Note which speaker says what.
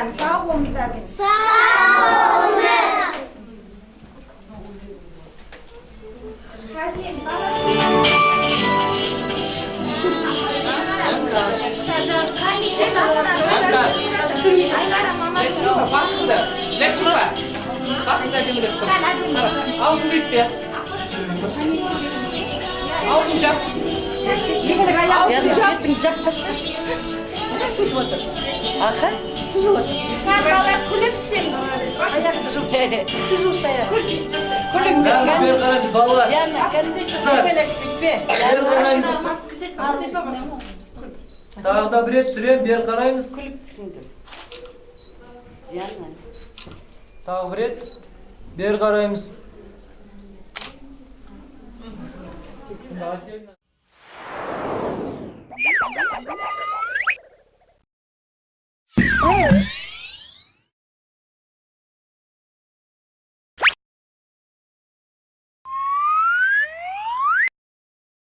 Speaker 1: Кәні, сау болыңыздар.
Speaker 2: Сау болыңыз.
Speaker 1: Қазір енді бала- Айнара мамасы.
Speaker 3: Ләтифа, басыңды. Ләтифа, басыңды әдемілеп тұр. Қара, аузыңды үйтпе. Аузын жап. Аузын жап.
Speaker 4: Бетің жақтыршы.
Speaker 5: Сөйтіп отыр.
Speaker 4: Аха.
Speaker 5: Түзу отыр.
Speaker 1: Кәні, балалар, күліп түсеміз.
Speaker 5: Аяқты түзу. Түзу ұста аяқ.
Speaker 4: Күліңдер.
Speaker 6: Бері қараймыз, балалар.
Speaker 4: Диана, кәні.
Speaker 5: Көбелек бүйтпе.
Speaker 6: Бері қараймыз. Тағы да бір рет түсіремін, бері қараймыз.
Speaker 4: Күліп түсіңдер. Диана.
Speaker 6: Тағы бір рет бері қараймыз. Отдельно.
Speaker 2: Ой.